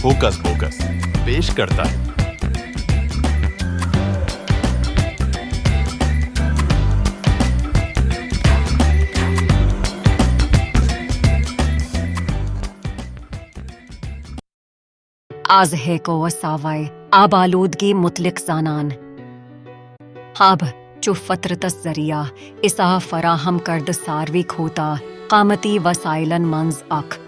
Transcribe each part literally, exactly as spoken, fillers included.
Hoax پوکس پیش کرتا ہے۔ از ہیکو اساوائے آب آلودگی متعلق زانان۔ آب چُھ فطرتس ذریعہ اساہ فراہم کردہ ساروی کھوتہ قیمتی وسائلن منز اکھ۔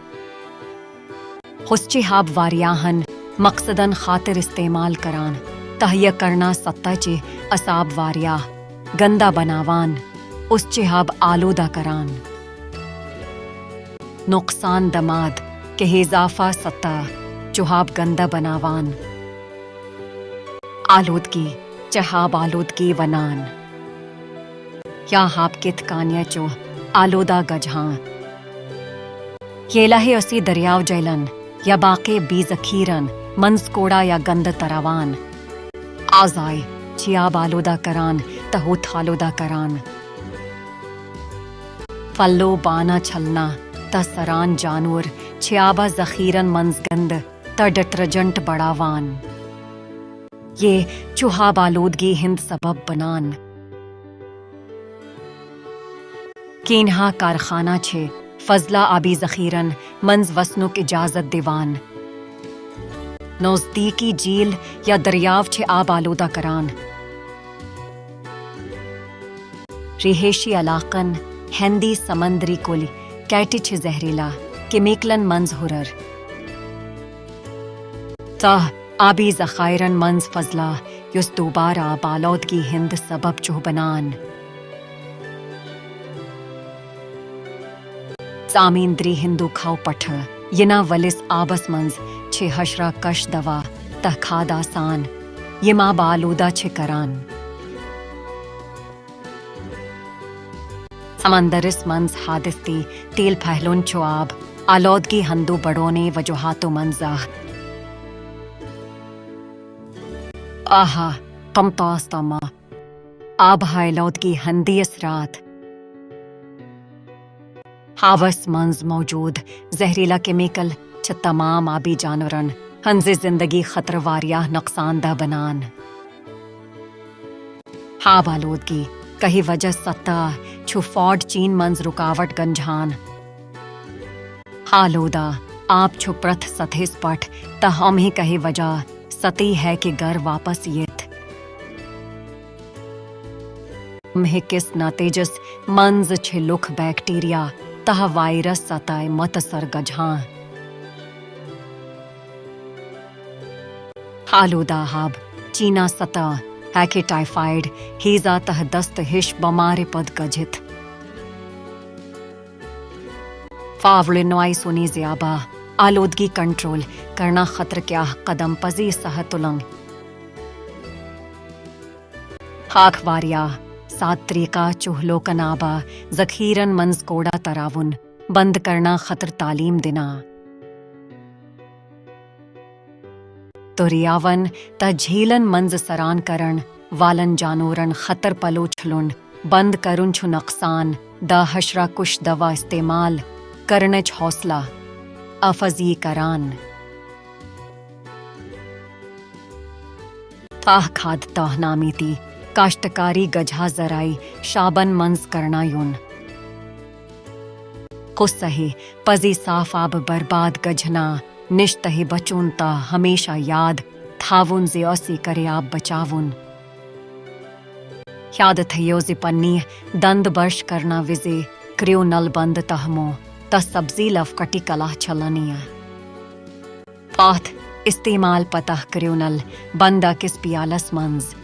ہوسچہ آب واریاہن مقصدن خاطر استعمال کران، تہیہ کرنا ستہ چہ اسہ آب واریاہ گندہ بناوان، اسچہ آب آلودہ کران۔ نقصان دہ ماد کہ اضافہ ستہ چُھ آب گندہ بناوان۔ آلودگی چہ آب آلودگی ونان۔ یا آب کتھ کانیہ چُھ آلودہ گجھان؟ ییلہ اسی دریاو جیلن یا باقی بی ذخیرن منز کوڑا یا گندہ تراوان، آزائے چھ آب آلودہ کران تہ ہوت آلودہ کران۔ پلو بانہ چھلنہ تہ سران جانور چھ آبہ ذخیرن منز گندہ تہ ڈٹرجنٹ بڑاوان۔ یہ چُھ آب آلودگی ہند سبب بنان۔ کینہا کارخانہ چھ فضلہ آبی ذخیرن منز وسنک اجازت دیوان۔ نزدیکی جھیل یا دریاو چھ آب آلودہ کران۔ رہائشی علاقن ہندی سمندری کلی کیٹی چھ زہریلا کیمیکلن منز ہرر تہ آبی ذخائرن منز فضلہ، یُس دوبارہ آب آلودگی ہند سبب چُھ بنان۔ سامندری ہندو کھو پٹھ ینہ ولس آبس منز چھ حشرہ کش دوا تہ کھاد آسان، یم آب آلودہ چھ کران۔ سمندرس منز حادثتی تیل پھہلُن چُھ آب آلودگی ہندو بڑونے وجوہاتو منز اکھ۔ آہا، تم تاس تمہ آب آلودگی ہندی اثرات۔ آبس منز موجود زہریلا کیمیکل چھ تمام آبی جانورن ہنزِ زندگی خاطر واریاہ نقصان دہ بنان۔ آب آلودگی کہی وجہ ستہ چُھ فوڈ چین منز رکاوٹ گنجھان۔ آلودہ آب چُھ پرتھ سطحس پٹھ تہ امہ کہی وجہ ستی ہیکہ گھر واپس یتھ۔ امہ کس نتیجس منز چھ لوکھ بیکٹیریا تہ وائرس ستائے متاثر گجھان۔ آلودہ آب چینہ ستہ ہیکہ ٹائیفائیڈ، ہیزہ تہ دست ہش بمارِ پد گجھتھ۔ فاولنوائے سونی زیابہ آلودگی کنٹرول کرنا خاطر کیا قدم پزی سہ تلنگ؟ ہاک واریاہ ساد طریقہ چُھ لوکن آبہ ذخیرن منز کوڑا تراون بند کرنا خاطر تعلیم دینا۔ دریاون تہ جھیلن منز سران کرن والن جانورن خاطر پلو چھلُن بند کرُن چُھ نقصان دہ حشرہ کش دوا استعمال کرنچ حوصلہ افزی کران۔ تاہ کھاد تاہ نامیتی کاشتکاری گجھا ذرائع شابن منز کرنا یون۔ کُس صحیح پزی صاف آب برباد گجھنا نش تہی بچُن تہ ہمیشہ یاد تھاوُن زِ اسی کرِ آب بچاوُن۔ یاد تھٲیِو زِ پننی دند برش کرنا وِزِ کٔرِو نل بند تہ مُہہ تہ سبزی لو کٹی کلا چھلنی۔ پاتھ استعمال پتہ کٔرِو نل بند أکِس پیالس منٛز۔